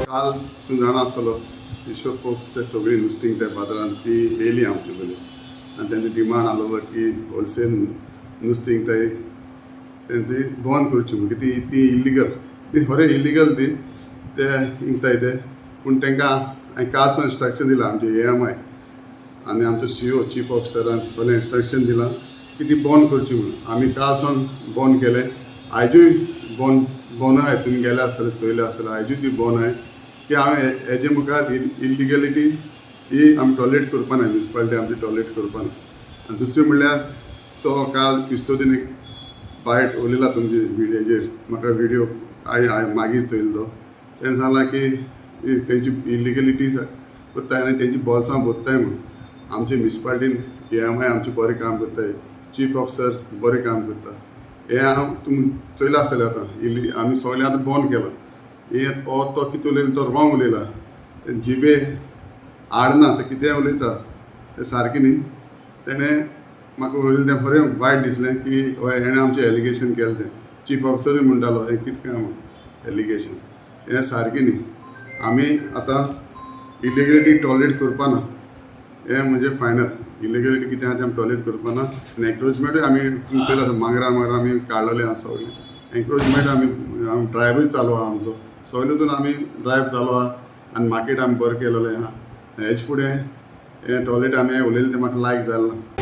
काल तूं जाणा आसतलो, फिशर फोक्स ते सगळीं नुस्तीं त्या बाजारान ती येयली आमचे कडेन आनी तेंची डिमांड आसलो की होलसेल नुस्तीं ते तेंची बंद करची म्हणून. ती ती इल्लिगल, ती खरें इल्लिगल ती ते इंकताय ते. पूण तांकां हांवें कालसून इन्स्ट्रक्शन दिलां, आमचे एएमआय आनी आमचो सीओ चीफ ऑफिसरान सगळें इन्स्ट्रक्शन दिलां की ती बंद करची म्हणून. आमी कालसून बंद केलें, आयजूय बंद बंद आहाय. तुमी गेले आसतले, चोयले आसतले, आयजूय ती बंद आहाय की हांवें हेजे मुखार इल्लिगलिटी ही आमी टॉलरेट करपा ना, म्युनिसिपालिटी आमची टॉलरेट करपा ना. आनी दुसरें म्हणल्यार तो काल क्रिस्तोदीन एक बायट उलयला तुमचे मिडियाचेर, म्हाका व्हिडियो I हांवें मागीर चोयलो. तो तेणें सांगलां की तेंची इल्लिगलिटी करताय आनी तेंची बोल्सां भरताय म्हणून. आमचे म्युनिसिपालिटीन एएमआय आमचें बरें काम करताय, चीफ ऑफिसर बरें काम करता. हें हांव तुमी चोयलां आसतलें. आतां इल्ली आमी सगळें आतां बंद केलां. हें हो तो कितें उलयला तो रॉंग उलयला, ते जिबे आडना, ते कितेंय उलयता तें सारकें न्ही. तेणें म्हाका उलयलें तें बरें वायट दिसलें की हय, हेणें आमचें एलिगेशन केलें तें. चीफ ऑफिसरूय म्हणटालो हें कितें काय म्हूण एलिगेशन, हें सारकें न्ही. आमी आतां इलिगलिटी टॉलरेट करपा ना, हें म्हणजे फायनल. इलिगलिटी कितें आहा तें आमी टॉलरेट करपा ना. आनी एन्क्रोचमेंटूय आमी तुमी चोयलां, मांगरा मांगरा आमी काडलेलें आसा सगळें. एन्क्रोचमेंट आमी आमी ड्रायव्हूय चालू आहा आमचो, सगळें तितून आमी ड्रायव्ह चालू आहा आनी मार्केट आमी बरें केलेलें आहा. हेज फुडें हें टॉयलेट आमी उलयलें तें म्हाका लायक जालें ना.